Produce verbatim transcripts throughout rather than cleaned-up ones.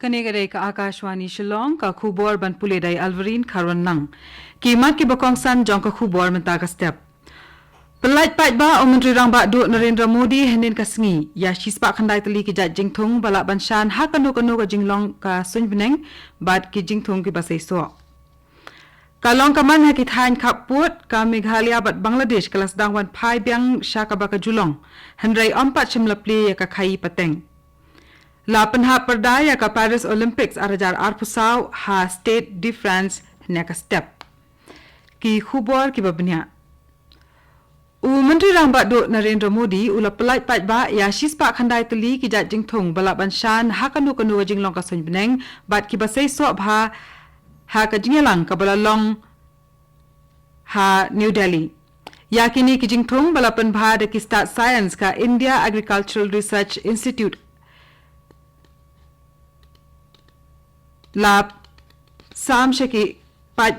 Kane ka dei ka Akashvani Shillong, ka khubor ban pule da i Alvarine Kharwanlang. Ki mat kiba kongsan jong ka khubor mynta ka step. Pyllait paidbah u Myntri Rangbah Duh Narendra Modi hynnin ka sngi ïa shispah khyndai tylli ki jait jingthung ba lah ban shan ha kano kano ka jinglong ka suiñ bneng bad ki jingthung kiba seisoh. Ka long ka man ha ki thaiñ khappud, ka Meghalaya bad Bangladesh ka la sdang wan phai biang sha kaba ka ju long, hynrei ym pat shym la plie ïa ka khaii pateng. La pynhap pyrda ïa ka Paris Olympics ar hajar arphew saw ha Stade de France hynne ka step. Ki khubor kiba bniah. U Myntri Rangbah Duh Narendra Modi u la pyllait paidbah ïa shispah khyndai tylli ki jait jingthung ba lah ban shan ha kano kano ka jinglong ka suiñ bneng bad kiba seisoh bha ha ka jingïalang kaba la long ha New Delhi. Ïa kine ki jingthung ba la pynbha da ki stad science ka India Agricultural Research Institute la sam sha ki paid,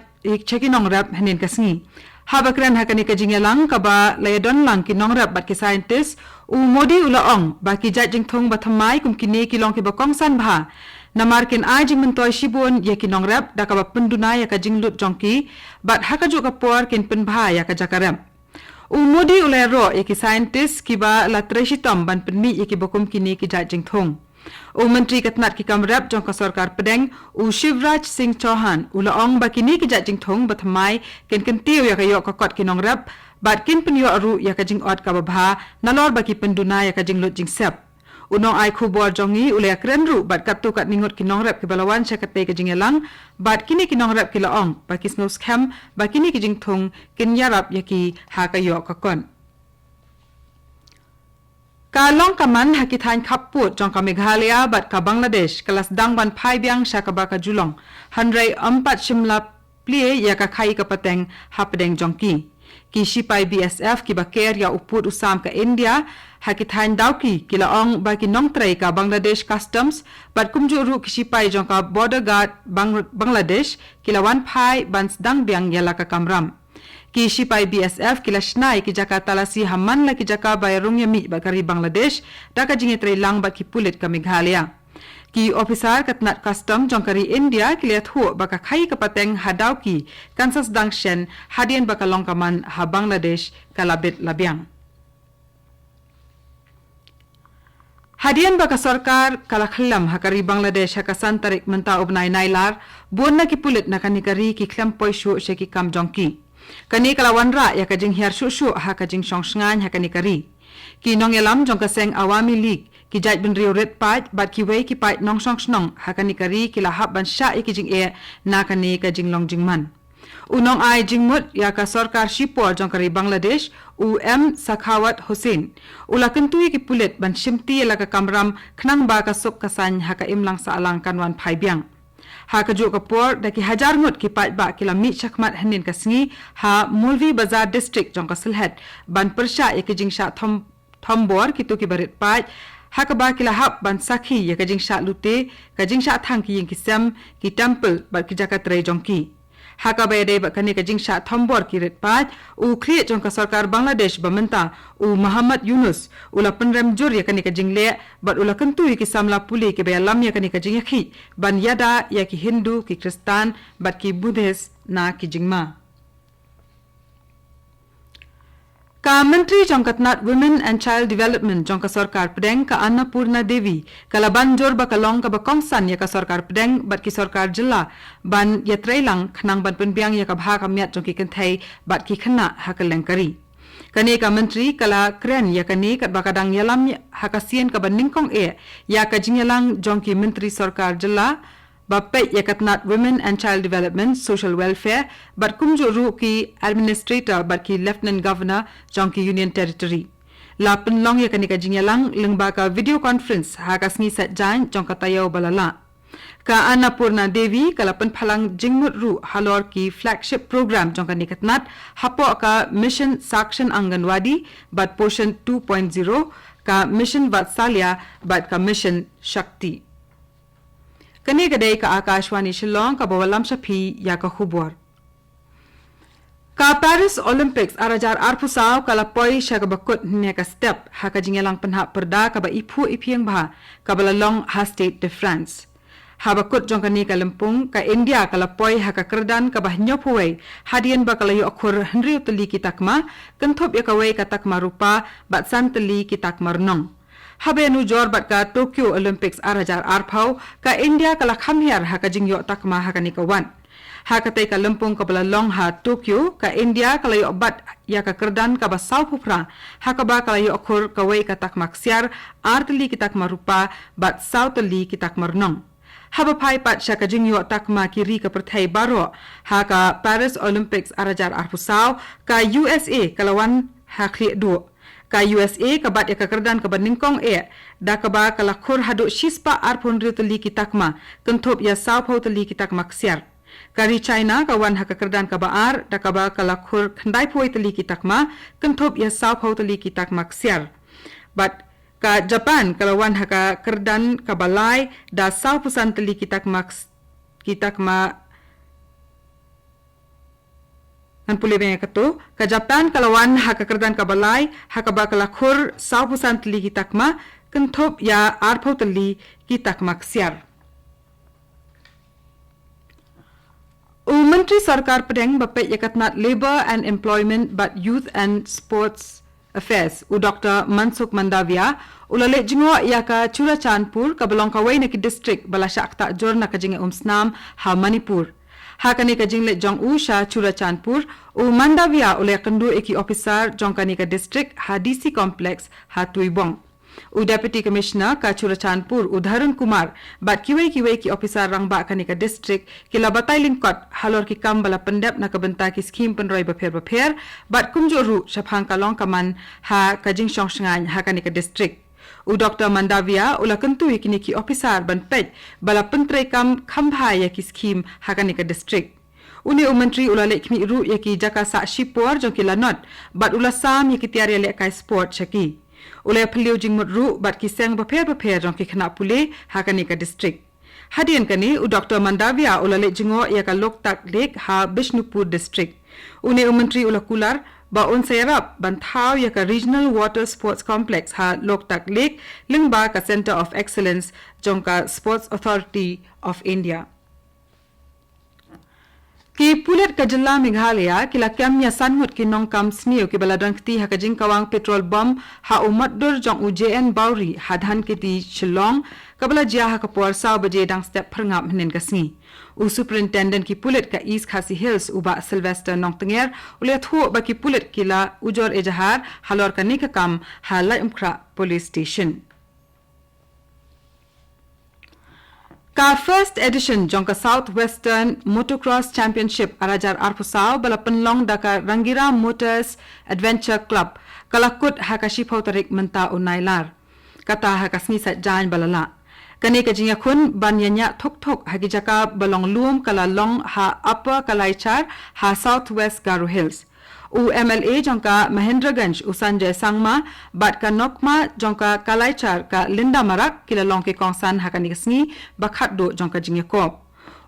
sha ki nongrep hynnin ka sngi. Haba kren ha kane ka jingïalang kaba la ïadon lang ki nongrep bad ki scientist, u Modi u la ong ba ki jait jingthung ba thymmai kum kine ki long kiba kongsan bha, namar kin ai jingmyntoi shibun ïa ki nongrep da kaba pynduna ïa ka jinglut jong ki bad ha kajuh ka por kin pynbha ïa ka jaka rep. U Modi u la ïaroh ïa ki scientist kiba la trei shitom ban pynmih ïa kiba kum kine ki jait jingthung. U Myntri ka tnat ki kam rep jong ka sorkar pdeng, u Shivraj Singh Chouhan u la ong ba kine ki jait jingthung ba thymmai kin kyntiew ïa ka ïoh ka kot ki nongrep bad kin pynïoh ruh ïa ka jingot kaba bha nalor ba ki pynduna ïa ka jinglut jingsep. U nongai khubor jong ngi u la ïakren ruh bad katto katne ngut ki nongrep kiba la wan sha katei ka jingïalang bad kine ki nongrep ki la ong ba ki sngew skhem ba kine ki jingthung kin ïarap ïa ki ha ka ïoh ka kot. Ka long ka man ha ki thaiñ khappud jong ka Meghalaya bad ka Bangladesh ka la sdang ban phai biang sha kaba ka ju long, hynrei ym pat shym la plie ïa ka khaii ka pateng hapdeng jong ki. Ki shipai B S F kiba ker ïa u pud u sam ka India ha ki thaiñ Dawki ki la ong ba ki nongtrei ka Bangladesh Customs bad kumjuh ruh ki shipai jong ka Border Guard Bang-, Bangladesh ki la wan phai ban sdang biang ïa la ka kamram. Ki shipai B S F ki la shna ïa ki jaka talasi ha man la ki jaka ba ïarung ïamih bad ka ri Bangladesh da ka jingïatreilang bad ki pulit ka Meghalaya. Ki ophisar ka tnat custom jong ka ri India ki la ïathuh ba ka khaii ka pateng ha Dawki kan sa sdang shen hadien ba ka long ka man ha Bangladesh ka la bit la biang. Hadien ba ka sorkar ka la khyllem ha ka ri Bangladesh ha ka san tarik mynta u bnai Nailar, bun na ki pulit na kane ka ri ki khlem poi shuh sha ki kam jong ki. Kane ka la wanrah ïa ka jinghiar shuh shuh ha ka jingshong shngaiñ ha kane ka ri. Ki nongïalam jong ka seng Awami League, ki jaitbynriew rit paid bad kiwei ki paid nongshong shnong ha kane ka ri ki la hap ban shah ïa ki jingeh na kane ka jinglong jingman. U nongai jingmut ïa ka sorkar shipor jong ka ri Bangladesh, u M Sakhawat Hossain, u la kyntu ïa ki pulit ban shimti ïa la ka kamram khnang ba ka suk ka saiñ ha ka imlang sahlang kan wan phai biang. Ha kajuh ka por da ki hajar ngut ki paidbah ki la mih shakhmat hynnin ka sngi ha Moulvibazar District jong ka Sylhet ban pyrshah ïa ki jingshah thom thombor kito kiba rit paid, ha kaba ki la hap ban sakhi ïa ka jingshah lute, ka jingshah thang ki ïing ki sem, ki temple bad ki jaka trei jong ki. Ha kaba ïadei bad kane ka jingshah thombor ki rit paid, u khlieh jong ka sorkar Bangladesh ba mynta, u Muhammad Yunus, u la pynrem jur ïa kane ka jingleh bad u la kyntu ïa ki samla pule kiba ïalam ïa kane ka jingïakhih ban ïada ïa ki Hindu, ki Khristan bad ki Buddhist na ki jingma. Ka Myntri jong ka tnat Women and Child Development jong ka sorkar pdeng, ka Annapurna Devi, ka la ban jur ba ka long kaba kongsan ïa ka sorkar pdeng bad ki sorkar jylla ban ïatreilang khnang ban pynbiang ïa ka bha ka miat jong ki kynthei bad ki khynnah ha kylleng ka ri. Kane ka Myntri ka la kren ïa kane katba ka dang ïalam ha ka sien kaba nyngkong eh ïa ka jingïalang jong ki Myntri sorkar jylla ba peit ïa ka tnat Women and Child Development, Social Welfare bad kumjuh ruh ki Administrator bad ki Lieutenant Governor jong ki Union Territory. La pynlong ïa kane ka jingïalang lyngba ka video conference ha ka sngi Saitjaiñ jong ka taïew ba la lah. Ka Annapurna Devi ka la pynphalang jingmut ruh halor ki flagship program jong kane ka tnat, hapoh ka Mission Saksham Anganwadi bad Poshan two point zero, ka Mission Vatsalya bad ka Mission Shakti. Kane ka dei ka Akashvani Shillong kaba wallam sha phi ïa ka khubor. Ka Paris Olympics ar hajar arphew saw ka la poi sha kaba kut hynne ka step ha ka jingïalang pynhap pyrda kaba iphuh iphieng bha kaba la long ha Stade de France. Haba kut jong kane ka lympung, ka India ka la poi ha ka kyrdan kaba hynñiewphew wei, hadien ba ka la ïoh khur hynriew tylli ki takma, kynthup ïa kawei ka takma rupa, bad san tylli ki takma rnong. Haba ïanujor bad ka Tokyo Olympics ar hajar arphew, ka India ka la kham hiar ha ka jingïoh takma ha kane ka wat. Ha katei ka lympung kaba la long ha Tokyo, ka India ka la ïoh bat ïa ka kyrdan kaba sawphew phra, ha kaba ka la ïoh khur kawei ka takma ksiar, ar tylli ki takma rupa, bad saw tylli ki takma rnong. Haba phai pat sha ka jingïoh takma ki ri ka pyrthei baroh, ha ka Paris Olympics ar hajar arphew saw, ka U S A ka la wan ha khlieh duh. Ka U S A ka bat ïa ka kyrdan kaba nyngkong eh, da kaba ka la khur haduh shispah arphew hynriew tylli ki takma, kynthup ïa sawphew tylli ki takma ksiar. Ka ri China ka wan ha ka kyrdan kaba ar, da kaba ka la khur khyndaiphew wei tylli ki takma, kynthup ïa sawphew tylli ki takma ksiar. Bad ka Japan ka la wan ha ka kyrdan kaba lai, da sawphew san tylli ki takma ks-, ki takma. Ngan pule biang ïa kato, ka Japan ka la wan ha ka kyrdan kaba lai, ha kaba ka la khur sawphew san tylli ki takma, kynthup ïa arphew tylli ki takma ksiar. U Myntri Sorkar Pdeng ba peit ïa ka tnat Labour and Employment bad Youth and Sports Affairs, u Doctor Mansukh Mandaviya, u la leit jngoh ïa ka Churachandpur kaba long kawei na ki district ba la shah ktah jur na ka jingeh umsnam ha Manipur. Ha kane ka jingleit jong u sha Churachandpur, u Mandaviya u la ïakynduh ïa ki ophisar jong kane ka district ha D C Complex ha Tuibong. U Deputy Commissioner ka Churachandpur, u Dharun Kumar, bad kiwei kiwei ki ophisar rangbah kane ka district, ki la batai lyngkot halor ki kam ba la pyndep na ka bynta ki skhim pynroi bapher bapher, bad kumjuh ruh shaphang ka long ka man ha ka jingshong shngaiñ ha kane ka district. U Doctor Mandaviya u la kyntu ïa kine ki ophisar ban peit ba la pyntreikam kham bha ïa ki skhim ha kane ka district. Une u Myntri u la leit khmih ruh ïa ki jaka sah shipor jong ki lanot, bad u la sam ïa ki tiar ïalehkai sport sha ki. U la ïaphylliew jingmut ruh bad ki seng bapher bapher jong ki khynnah pule ha kane ka district. Hadien kane, u Doctor Mandaviya u la leit jngoh ïa ka Loktak Lake ha Bishnupur District. Une u Myntri u la kular ba un sa ïarap ban thaw ïa ka Regional Water Sports Complex ha Loktak Lake, lyngba ka Centre of Excellence jong ka Sports Authority of India. Ki pulit ka jylla Meghalaya ki la kem ïa san ngut ki nongkam sniew kiba la don kti ha ka jingkawang petrol bomb ha u motdur jong u J N Bawri ha Dhankheti, Shillong, kaba la jia ha ka por saw baje dang step phyrngap hynnin ka sngi. U Superintendent ki pulit ka East Khasi Hills, u Bah Sylvester Nongtnger, u la ïathuh ba ki pulit ki la ujor ejahar halor kane ka kam ha Laitumkhrah Police Station. Ka first edition jong ka South Western Motocross Championship ar hajar arphew saw ba la pynlong da ka Rangiora Motors Adventure Club ka la kut ha ka shiphew tarik mynta u Nailar. Kata ha ka sngi Saitjaiñ ba la lah. Kane ka jingïakhun ban ïa ñiah thuk thuk ha ki jaka ba long lum ka la long ha Upper Kalaichar ha South West Garo Hills. U M L A jong ka Mahendraganj, u Sanjoy Sangma, bad ka Nokma jong ka Kalaichar, ka Linda Marak, ki la long ki kongsan ha kane ka sngi ba khatduh jong ka jingïakop.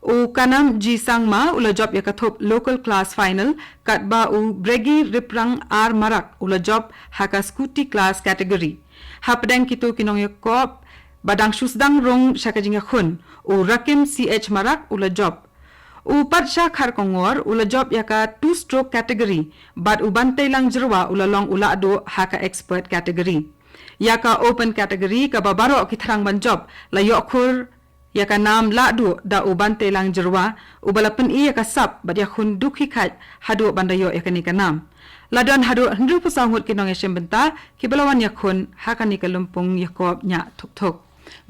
U Kanam G Sangma u la jop ïa ka thup local class final, katba u Bregi Riprang R Marak u la jop ha ka scooty class category. Hapdeng kito ki nongïakop ba dang shu sdang rung sha ka jingïakhun, u Rakim C H Marak u la jop. U Patsha Kharkongor u la jop ïa ka two stroke category, bad u Banteilang Jyrwa u la long u lahduh ha ka expert category. Ïa ka open category kaba baroh ki thrang ban jop la ïoh khur ïa ka nam lahduh da u Banteilang Jyrwa, uba la pyni ïa ka sap bad ïakhun dukhi khat haduh ban da ïoh ïa kane ka nam. La don haduh hynriewphew saw ngut ki nongïashim bynta kiba la wan ïakhun ha kane ka lympung ïakop ñiah thuk thuk.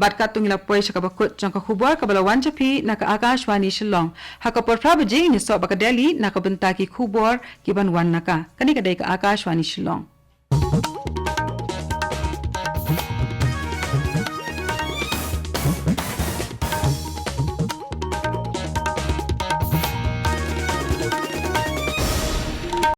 Bad katto ngi la poi sha kaba kut jong ka khubor kaba la wan sha phi na ka Akashvani Shillong. Ha ka por phra baje ngin ïasoh bad ka Delhi na ka bynta ki khubor kiban wan na ka. Kane ka dei ka Akashvani Shillong.